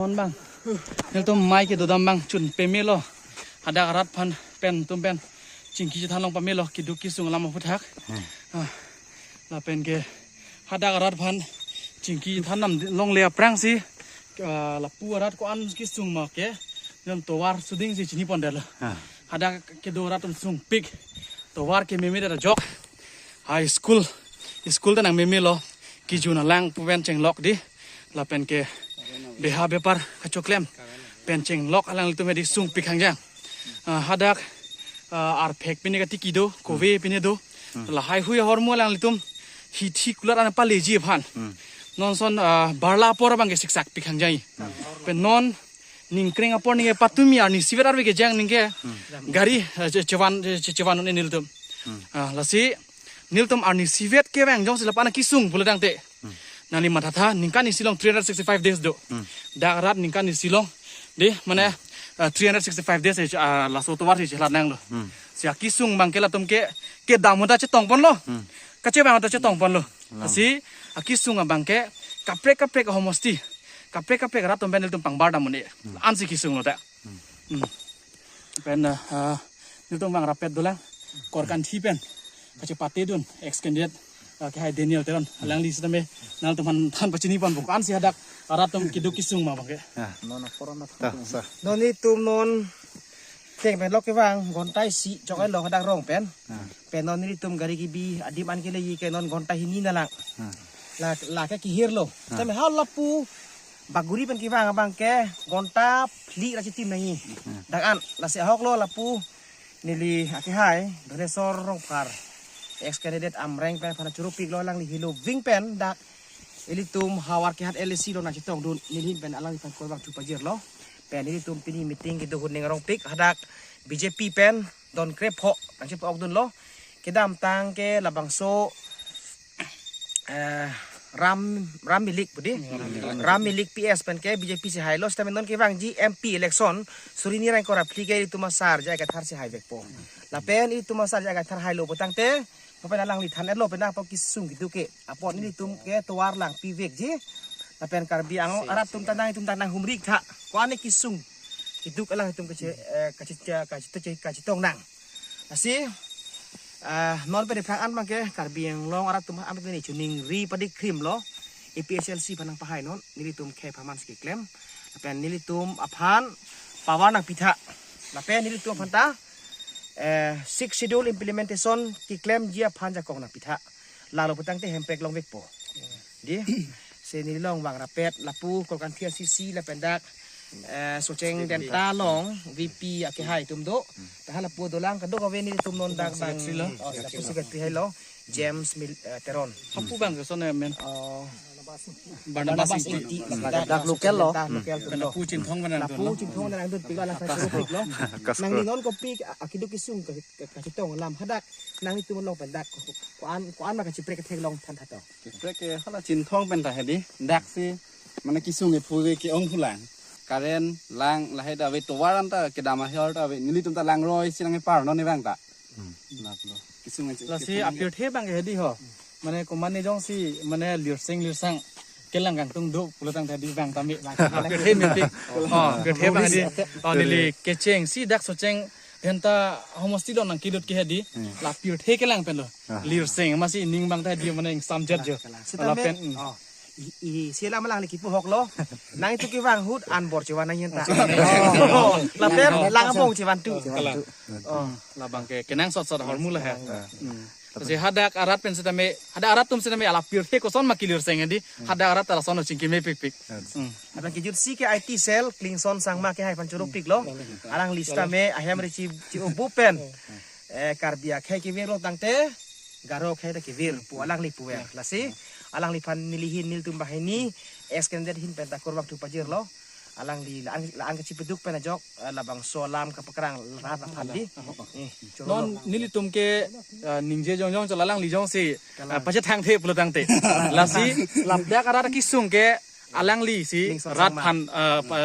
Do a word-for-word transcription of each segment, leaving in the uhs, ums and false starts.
Non abang, nelitum mai kedodam abang chun pemelo. Hadak arat aphan pen atum pen chingki chethan long pamelo, keduk kesung alam aphuthak. Ah, lapen ke hadak arat aphan chingki than nam longle aphrangsi, ah, lapu arat ko-an kesung ma ke, nelitum tovar suding si chini pondetlo. Ah. Hadak kedo arat atum sungpik, tovar ke memedet ajok. High school, school ta nang memelo, kejun alang pu pen chenglok dei, lapen ke beha bepar kachoklem pen chenglok alanglitum dei sungpik hangjang. Ah, hadak, ah, arphek pine katiki do, kove pine do. Lahai hui ahormu alanglitum hithi kulat an paleji aphan. Non ason, ah, barla apor abang ke siksakpik hangjang. Pen non ningkreng apor ningke patumi arnisivet arve kejang ningke gari, eh, che-, chevan, che-, chevan un-e nelitum. Ah, lasi nelitum arnisivet kevang jongsi lapu-an kesung pulo tangte, nangli mathatha, ningkan isi along three hundred sixty-five days do. Dak arat ningkan isi along dei, mane, ah, three hundred sixty-five days, eh, ah, laso tovar si chelat nanglo. Si akesung abang ke latum ke, kedam ahut ta chetong ponlo. Kachevang ahut ta chetong ponlo. Lasi akesung abang ke kaprek kaprek ahomosti, kaprek kaprek arat atum pen nelitum pangbar dam un-e. Ansi kesunglo ta. Hmm. Pen, ah, nelitum vang rapet dolang, Korkanthi pen kachepatedun ex candidate, ah, kehai Daniel Teron, alangli sitame nangtum aphan than pachini ponpo, ansi hadak arat atum keduk kesung ma abang ke. Ah. Non aporan ta, sa. Non nelitum non keng pen lok kevang ghonta isi chok-et lo hadak rong pen. Ah. Pen non nelitum gari kebi adim an keleji ke non ghonta hini nalang. Ah. La, lake kehirlo. Ah. Tame ha lapu Baguri pen kevang abang ke ghonta phli ra chitim nangji. Ah. Dak an, lasi ahok lo lapu neli akehai Dhaneswar Rongphar, ex candidate Amreng pen aphan choro piklo, alangli helo ving pen dak ilitum Howraghat L A C along nangchetongdun, neli ahin pen alangliphan kurvangthu pajirlo. Pen ilitum pini meeting kedo ahut ning arongpik, hadak B J P pen don krepho nangchepa-okdunlo. Kedamtang ke labangso, eh, Ram, Ram Milik pu dei. Ram Milik P S pen ke B J P si hailo, sitame non kevangji M P election suri hini ra ingkoi ra phli ke ilitum asar J I Kathar si haivekpo. Lapen ilitum asar J I Kathar hailo pu tangte, lapen alangli than-etlo pen apot kesung keduk ke, apot nelitum ke tovar lang pivekji. Lapen Karbi Anglong arat atum ta nang, itum ta nanghumri tha, ko-an kesung keduk alangtum kache, eh, kache, kache, kache, kachetong nang. Lasi, ah, non pen aphrang an abang ke Karbi Anglong arat atum an pen neli choningri padi krim lo, A P H L C aphan nangpahai non, nelitum khei aphan man si keklem. Lapen nelitum aphan power nangpitha. Lapen nelitum aphan ta, eh, Sixth Schedule implementation keklemji aphan jakong nangpitha. Lalo pu tangte hemprek longvekpo. Dei, si neli along vang rapet, lapu Kolkanthi C C lapen dak, eh, Socheng Denta along V P akehai atum do. Tahan lapu dolang, kadokave nelitum non dak bang, secretary lo. Oh, lapu secretary hailo, James Mil-, eh, Teron. Hapu abang ke son, eh, men. Oh, Barnabas Barnabas Ingti. Ingti. Dak, dak local lo. Dak local atum lo. Lapu Chinthong pen nangdun lo. Lapu Chinthong pen nangdun, pila lang sa choro piklo. Nangli non kopi, a, akeduk kesung ke, ke, kachetong alam hadak nanglitum along pen dak ko-, ko-an, ko-an ma kacheprek theklong than tha to. Kaprek ke hala Chinthong pen ta hedi. Dak si, mane kesung kephu ke ke-ong phulang. Current, lang, lahai ta ave, tovar an ta kedam ahir ta ave. Nelitum ta langroi si nangkepar non ni abang ta. Hmm. Lap lo. Kesung achi. Lasi kephu apirthe abang ke hedi ho. Mane komatne jongsi, mane lirseng lirsang kelang kangtung do pulo tangte hedi abang tame. Apirthe mepik. Oh, apirthe abang hedi. Oh, neli kecheng si dak Socheng Denta ahomosti along nangkedut ke hedi. Hmm. La apirthe kelang pen lo. Ah. Lirseng masi ning abang ta hedi mane ingsam jet jo. Sitame, lapen, hmm. Oh, i, i, si alam alangli kipu ahok lo. Nangtum kevang ahut anbor chevan nangji ta. Oh. Lapen lang abong chevantu. Chevantu. Oh. Labang ke kenangsot sot ahormu lahai. Ah. Hmm. Lasi hadak arat pen sitame, hadak arat atum sitame la apirthe koson ma kelirseng hedi. Hmm. Hadak arat ta lason chingki mepikpik. Ah. Hmm. Abang kejutsi ke I T cell, Klingson Sangma akehai aphan choro piklo. Alangli sitame ahem ri chi, chi ubu pen, eh, Karbi akhei kevir lo tangte, Garo akhei ta kevir pu alangli puver. Lasi alangliphan neli ahin, nelitum banghini, ex candidate ahin pen ta kurvangthu pajirlo. Alangli la-an, la-an kachepaduk pen ajok, eh, labangso alam kapakrang rat aphan dei. Eh, choro lo. Non nelitum ke, eh, ningje jongjong chot alangli jongsi, eh, pachethangthe pulo tangte. Lasi ladak arat kesung ke alangli si Klingson rat Sangma. Aphan, eh, pa,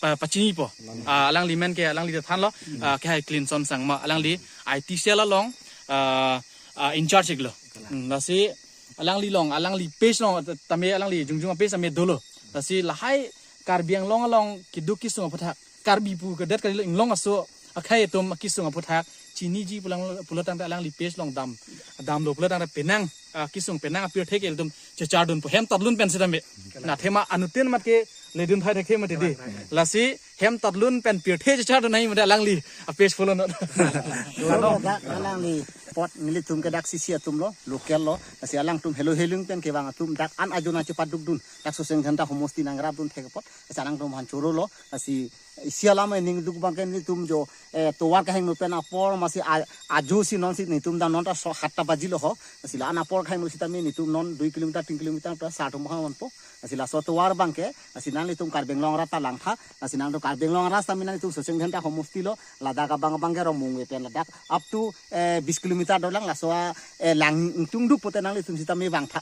pa, pachinipo. Ah, alangli men ke alangli ta thanlo, ah, kehai Klingson Sangma, alangli I T cell along, ah, ah, in charge iklo. Hmm, lasi alangli along, alangli page along, tame alangli jongjong page tame dolo. Lasi lahai Karbi Anglong along keduk kesung aphuthak, Karbi pu kedet kali lo, Inglong aso akhei atum kesung aphuthak chiniji pulang pulo tangte alangli page along dam, damlo pulo tangte penang, ah, kesung penang apirthe ke ilitum chechardunpo, hem tatlun pen sitame. Na thema anuttin mat ke ledun thai thek thema tidi. Lasi hem tatlun pen pirthe chechardun nangji mate alangli a-page follow non. Ladak alangli apot nelitum ke dak C C atum lo, local lo, lasi alangtum helo helung pen kevang atum dak an ajo nangchepadukdun, dak Socheng Dhenta homosti nangrapdun thek apot, lasi alangtum aphan choro lo, lasi isi alam ening duk abangke nelitum jo, eh, tovar kahingno pen apor masi a-, ajo si non si nelitum dam non ta so hat ta baji lo ho, lasi la-an apor kahingno sitame nelitum non dui kilometer, tin kilometer ta sa atum ha manpo, lasi laso tovar abangke, lasi nanglitum Karbi Anglong arat ta langtha, lasi nangtum Karbi Anglong arat sitame nanglitum Socheng Dhenta homosti lo, ladak abang abangke Romungve pen ladak up to, eh, bis kilometer dolang, laso a, eh, lang ingtung duk pote nanglitum sitame vangtha.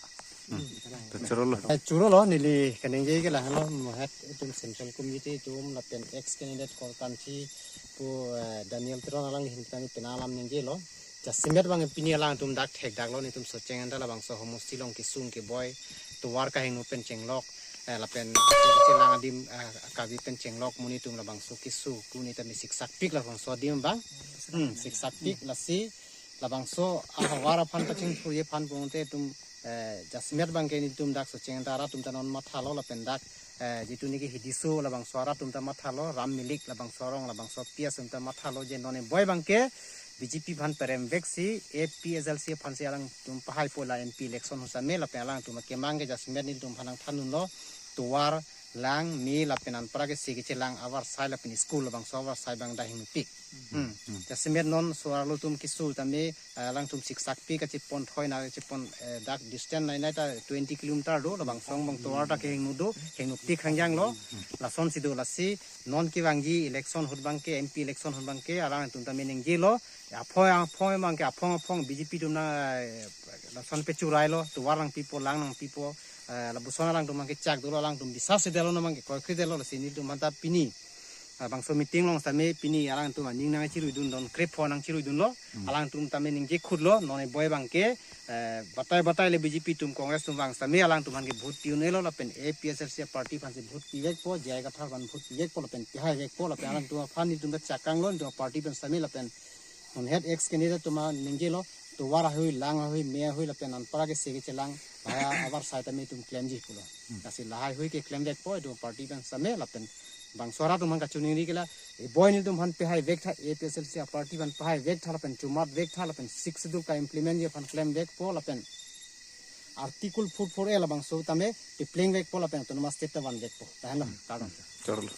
Hmm. To choro lo. Eh, choro lo, neli kaningje ke lahelo, mohet itum Central Committee atum lapen ex candidate Korkanthi pu, eh, Daniel Teron alangli ahin tani penang alam ningje lo. Jasemet abang pini alangtum dak thekdak lo, nelitum Socheng Dhenta labangso homosti along kesung keboi, tovar kahingno pen chenglok, eh, lapen chelang adim, eh, kave pen chenglok, monit atum labangso keso, ku neli tame siksak pik labangso adim abang. Hmm, siksak pik, lasi labangso ahavar aphan kachingthurji aphan pulote itum, eh, jasemet abangke nelitum dak Socheng Dhenta arat atum ta non mathalo lapen dak, eh, jitu niki hidiso labangso arat atum ta mathalo, Ram Milik labangso arong labangso P S atum ta mathalo je non eboi abangke B J P aphan perem veksi, A P H L C aphan si alangtum pahaipo, la M P election ahut sitame lapen alangtum akemang ke jasemet nelitum aphan nangthandunlo, tovar, lang, me lapen anparke se kechelang avarsai lapen school labangso avarsai abang dak hingno pik. Hmm. Jasemet non so-arlo atum keso tame, eh, alangtum siksak pik kachepon thoi na kachepon, eh, dak distance nai nai ta twenty kilometer do, labangso angbong tovar ta kehingno do, hingno pik hangjang lo, lason si do, lasi non kevangji election ahut abangke, M P election ahut abangke, alangtum tame ningje lo, aphong aphong abangke, aphong aphong B J P atum na, eh, lason pechurai lo, tovar nangpipo, lang nangpipo, eh, lapuson alangtum abangke chak dolo, alangtum bisas si dolo, non abangke kroikre dolo, lasi nelitum aphan ta pini, ah, bangso meeting along sitame pini alangtum aning nangchiruidun, don krepho nangchiruidunlo, alangtum tame ningje khutlo, non eboi abangke, eh, batai batai le B J P atum Congress atum vang sitame alangtum aphan ke vote pi-un-elo lapen A P H L C party aphan si vote pivekpo, J I Kathar aphan vote pivekpo lapen pihaivekpo lapen alangtum aphan nelitum ta chakang lo, nelitum party pen sitame lapen non het ex candidate atum aningje lo, tovar ahui, lang ahui, me ahui lapen anparke se kechelang, lahai avarsai tame itum klemji pulo. Lasi lahai hui keklemvekpo itum party pen sitame lapen bangso arat atum aphan kachiningri ke la, eboi nelitum aphan pihaivek tha, A P H L C party aphan pihaivek tha lapen chomatvek tha lapen Sixth Schedule ka-implementji aphan klemvekpo lapen Article four four A labangso tame peplengvekpo lapen Autonomous State ta vanvekpo. Tahan lo, kardom. Choro lo.